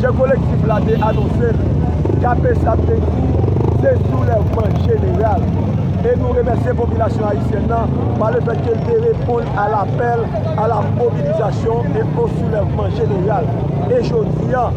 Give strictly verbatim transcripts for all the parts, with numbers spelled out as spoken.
Jan kolektif la te anonse l, K P S A P te di se soulèvman jeneral. E nou remèsye popilasyon ayisyèn nan pa lefètke l te reponn a lapèl, a la mobilisation et au soulèvement général. E jodi a,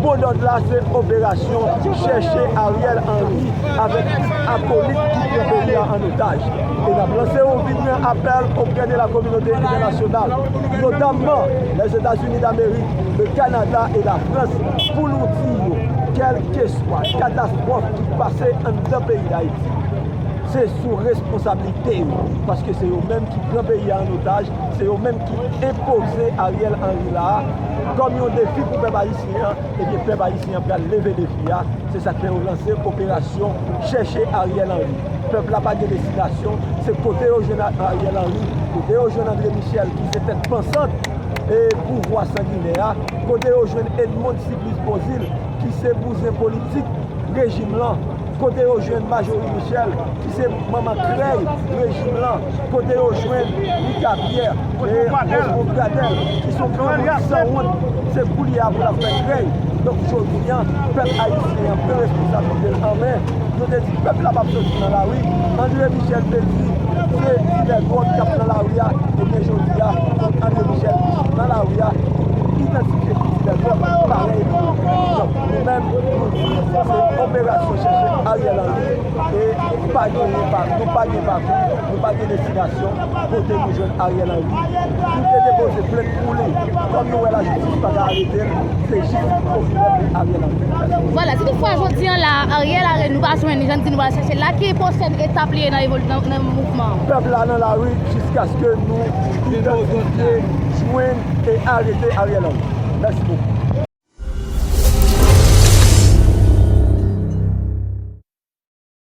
modòd la se operasyon chèche Ariel Henry avèk tout akolit ki pran peyi a an otaj. E n ap lanse yon vibran apèl oprè de la kominote entènasyonal, notamman Lèzetazini Damerik, le Canada et la France, pou nou di yo, kèlkeswa katastwòf ki pase anndan peyi Dayiti, se sou responsablite yo, paske se yo menm ki pran peyi a an otaj, se yo menm ki enpoze Ariel Henry la a kòm yon defi pou pèp ayisyen an, ebyen, pèp ayisyen an pral leve defi a. Se sa k fè yo lanse operasyon chèche Ariel Henry. Pèp la pa gen destinasyon, se kote yo jwenn Ariel Henry, kote yo jwenn André Michel ki se tèt pansant e pouvwa sanginè a, kote yo jwenn Edmonde Supplice Beauzile ki se bouzen politik rejim lan, kote yo jwenn Majorie Michel ki se manman krèy rejim lan, kote yo jwenn Mika Pierre e Rosemond Pradel ki se yon granmoun sanwont, se koulye a pou l ap fè krèy. Donk, jodi a, pèp ayisyen an pran responsablite l an men. Yo te di pèp la p ap soti nan lari. André Michel te di se dilè dwòg k ap nan lari a. Ebyen, jodi a, André Michel nan lari a, idantifye ki dilè dwòg parèy li. Donk, nou menm, nou di se operasyon chèche Ariel Henry. E pa gen pa, nou pa gen pakou, nou pa gen destinasyon kote nou jwenn Ariel Henry. Nou te depoze plent pou li. Kòm nou wè lajistis pa ka arete l, se jis pou Ariel Henry. Vwala, si toutfwa jodi a la, Ariel Henry, nou pa jwenn li, jan n di nou pral chèche l la, ki pwochèn etap li ye nan evoli-, nan, nan mouvman an? Pèp la nan lari jiskaske nou idantifye, jwenn e arete Ariel Henry. Mèsi bokou.